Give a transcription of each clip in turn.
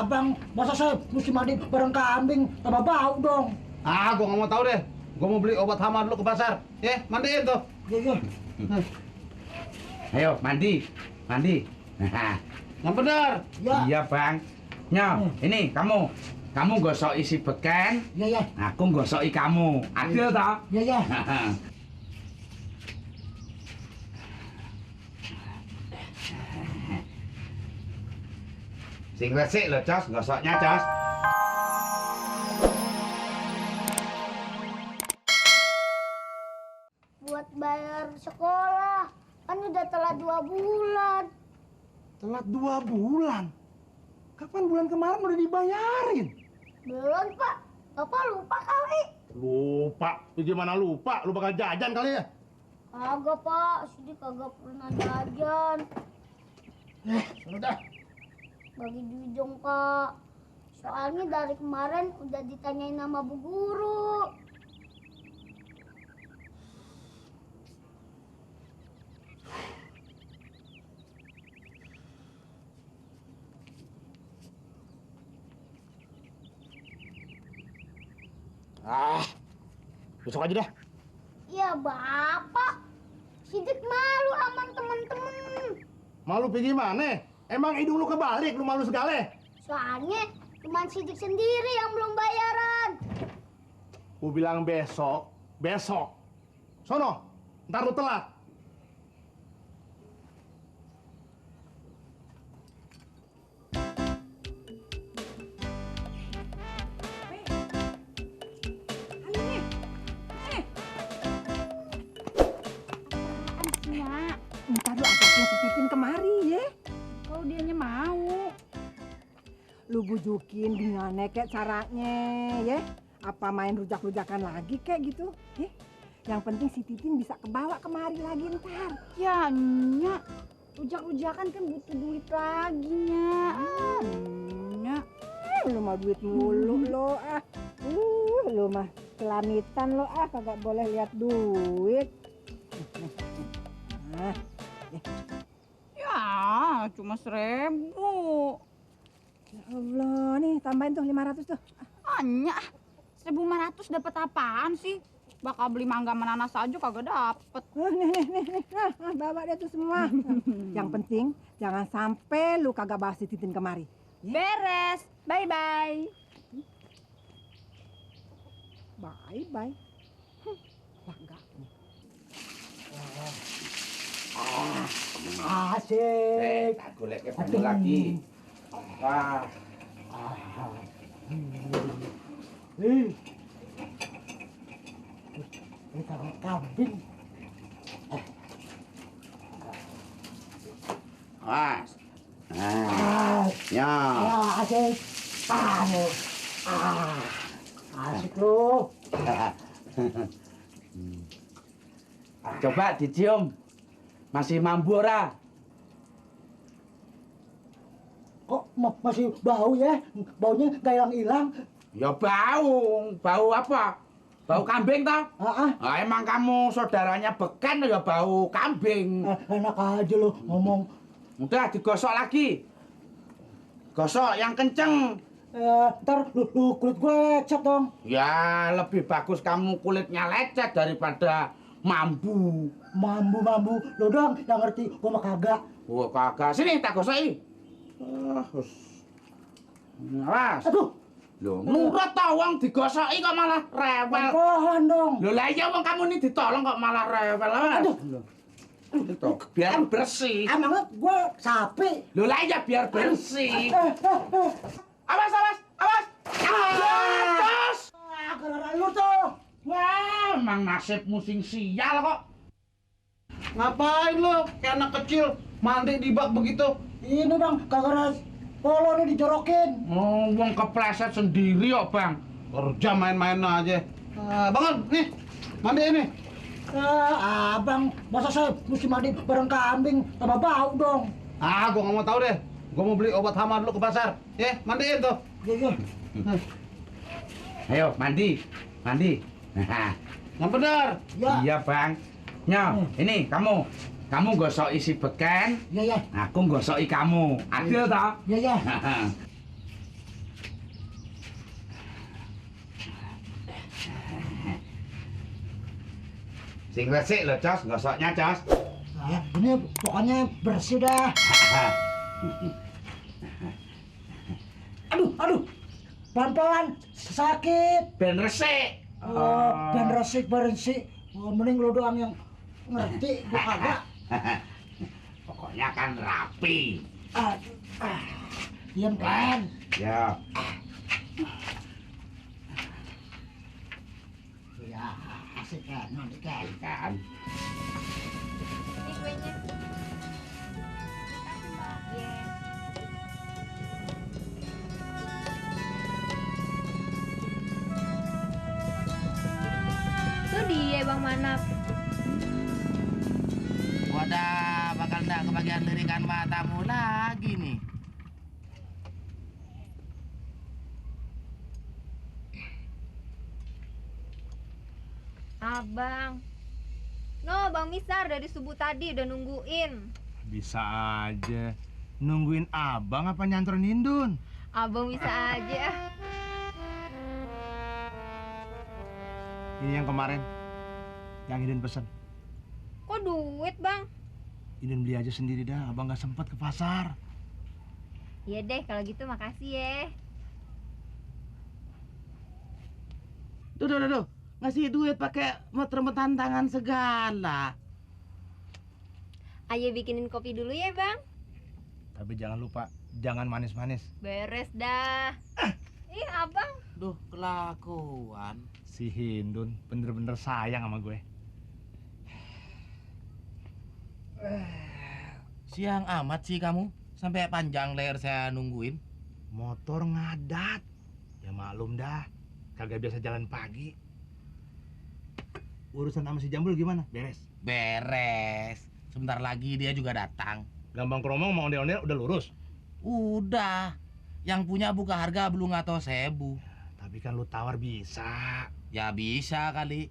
abang, masa saya mesti mandi bareng kambing, tambah bau dong. Ah, gua nggak mau tahu deh. Gua mau beli obat hama dulu ke pasar. Ya, mandiin tuh. Iya. Ayo mandi, mandi. Yang benar. Ya. Iya bang. Nyo, ini kamu gosok isi beken, Iya. aku gosoki kamu. Adil toh? Iya. Sing resik lho, Cos, gosoknya, Cos. Buat bayar sekolah, kan udah telat 2 bulan. Telat 2 bulan. Kapan bulan kemarin udah dibayarin? Belum, Pak. Bapak lupa kali. Lupa. Itu gimana lupa? Lu bakal jajan kali ya? Kagak, Pak. Sidi kagak pernah jajan. Sudah. Bagi duit dong, Pak. Soalnya dari kemarin udah ditanyain nama Bu Guru. Besok aja dah. Ya, Bapak. Sidik malu aman temen-temen. Malu pergi mana? Emang hidung lu kebalik, lu malu segala. Soalnya cuma Sidik sendiri yang belum bayaran. Gua bilang besok. Sono, ntar lu telat. Ntar lu ajakin si Titin kemari ya. Kalau dianya mau. Lu bujukin gimana kayak caranya ya. Apa main rujak-rujakan lagi kayak gitu ya. Yang penting si Titin bisa kebawa kemari lagi ntar. Ya, Nya. Rujak-rujakan kan butuh duit lagi, Nya. Nya. Lu mah duit mulu lo ah. Lu mah kelamitan lo ah, kagak boleh lihat duit. Nah, Ya, cuma 1.000. ya Allah nih tambahin tuh 500 tuh. Anya, 1.500 dapat apaan sih? Bakal beli mangga sama nanas aja kagak dapet. Nih. Nah, bawa deh tuh semua. Yang penting jangan sampai lu kagak bawa si Titin kemari. Beres. Bye-bye. Bye. Wah, enggak. Asik. Tak golek banyu lagi. Wah, Ini kambing. Mas. Ya. Asik. Asik lu. Coba dicium. Masih mampu ora? Kok masih bau ya? Baunya nggak hilang-hilang. Ya bau apa? Bau kambing toh? Ah, emang kamu saudaranya beken ya bau kambing. Enak aja lo ngomong. Udah digosok lagi. Gosok yang kenceng. Ntar lu kulit gue lecet dong. Ya lebih bagus kamu kulitnya lecet daripada mambu. Mambu. Lo dong yang ngerti, gue mah kagak. Wah kagak. Sini tak gosoki. Awas. Aduh. Loh, nurut tau wong digosoki kok malah rewel. Pohon dong. Loh lah iya wong kamu ini ditolong kok malah rewel. Aduh. Itu biar bersih. Emangnya gue sapi. Loh lah iya biar bersih. Awas. Gara-gara lu tuh. Wah, emang nasibmu sing sial kok. Ngapain lu? Kayak anak kecil mandi di bak begitu. Ini bang, gara-gara polo nih dijorokin. Oh, wong kepleset sendiri kok, Bang. Kerja main-main aja. Bangun, nih. Mandi ini. Abang, masa saya mesti mandi bareng kambing, tambah bau dong. Ah, gua nggak mau tahu deh. Gua mau beli obat hama dulu ke pasar. Ya, mandiin tuh. Iya. Ayo, mandi. Yang benar. Ya. Iya, Bang. Nyo, ini kamu gosok isi beken, Iya. aku gosoki kamu. Adil toh? Iya. Sing resik lo, Cos. Gosoknya, Cos. Nah, ini pokoknya bersih dah. Aduh. Pelan-pelan, sakit. Ben resik. Oh, ben resik. Oh, mending lu doang yang ngerti, gua kagak. Pokoknya kan rapi. Diam kan. Ya. Ya, asik kan, nanti kan. Kan. Ini kuenya. Makasih, Mbak. Iya. Itu dia Bang Manap. Wadah, bakal ndak kebagian lirikan matamu lagi nih. Abang. No, Bang Misar dari subuh tadi udah nungguin. Bisa aja. Nungguin abang apa nyantron Indun? Abang bisa aja. Ini yang kemarin. Yang Indun pesen. Kok duit, Bang? Indun beli aja sendiri dah. Abang gak sempat ke pasar. Iya deh, kalau gitu makasih ya. Duh. Ngasih duit pakai meter-metan tangan segala. Ayo bikinin kopi dulu ya, Bang. Tapi jangan lupa, jangan manis-manis. Beres dah. Ih, Abang. Duh, kelakuan. Si Hindun bener-bener sayang sama gue. Siang amat sih kamu. Sampai panjang leher saya nungguin. Motor ngadat. Ya maklum dah. Kagak biasa jalan pagi. Urusan sama si Jambul gimana? Beres? Beres. Sebentar lagi dia juga datang. Gampang keromong mau ondel-ondel udah lurus. Udah. Yang punya buka harga belum atau 1000. Tapi kan lu tawar bisa. Ya bisa kali.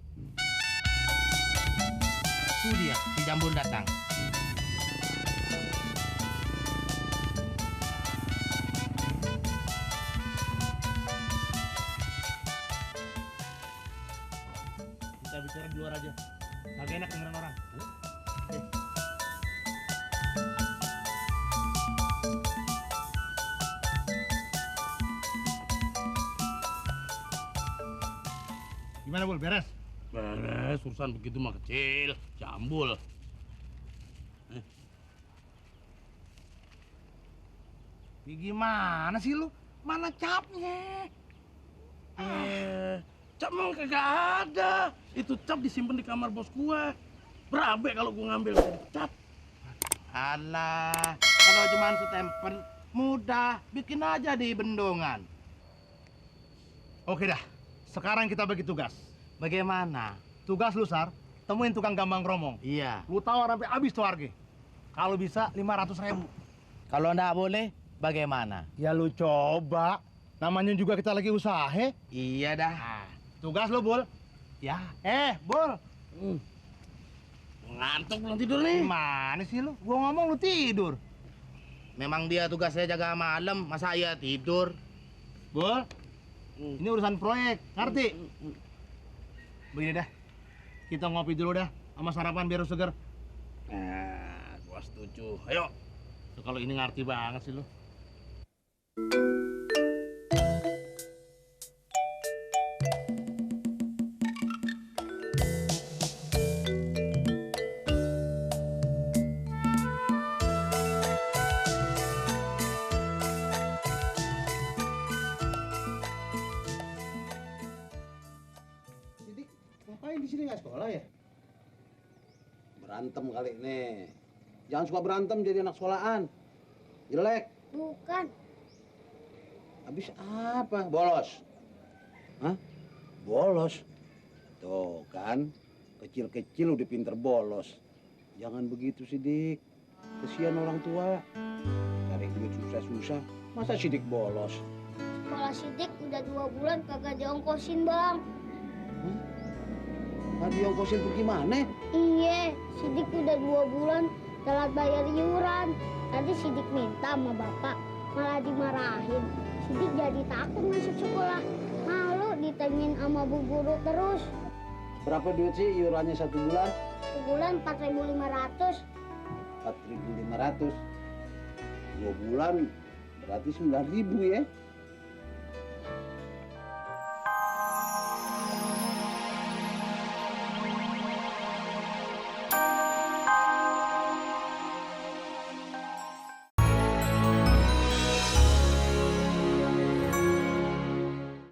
Tuh dia, si Jambul datang. Kita bicara di luar aja. Kagak enak dengeran orang. Oke. Gimana Bul, beres? Beres, urusan begitu mah kecil, Jambul. Gimana sih lu? Mana capnya? Cap memang kagak ada. Itu cap disimpan di kamar bos gua. Berabe kalau gua ngambil cap. Alah, kalau cuma setempen mudah, bikin aja di bendungan. Oke dah, sekarang kita bagi tugas. Bagaimana? Tugas lu, Sar, temuin tukang gambang kromong. Iya. Lu tawar sampai habis tuh harga. Kalau bisa 500.000. Kalau ndak boleh, bagaimana? Ya lu coba. Namanya juga kita lagi usaha, he? Iya dah. Tugas lu, Bul. Ya. Bul. Ngantuk belum tidur nih. Gimana sih lu? Gua ngomong lu tidur. Memang dia tugasnya jaga malam, masa iya tidur? Bul. Ini urusan proyek, ngerti? Begini dah. Kita ngopi dulu dah sama sarapan biar seger. Gua setuju. Ayo. Tuh, kalau ini ngerti banget sih lu. Sidik, ngapain di sini nggak sekolah ya? Berantem kali nih. Jangan suka berantem jadi anak sekolahan. Jelek. Bukan. Habis apa? Bolos. Hah? Bolos. Tuh kan, kecil-kecil udah pinter bolos. Jangan begitu Sidik. Kesian orang tua. Cari duit susah-susah. Masa Sidik bolos? Sekolah Sidik udah 2 bulan kagak diongkosin, Bang. Nggak diongkosin pergi mana? Iya, Sidik udah 2 bulan telat bayar iuran. Tadi Sidik minta sama bapak, malah dimarahin. Sidik jadi takut masuk sekolah. Malu ditanyain sama bu guru terus. Berapa duit sih iurannya 1 bulan? Sebulan 4.500. 4.500. 2 bulan berarti 9.000 ya.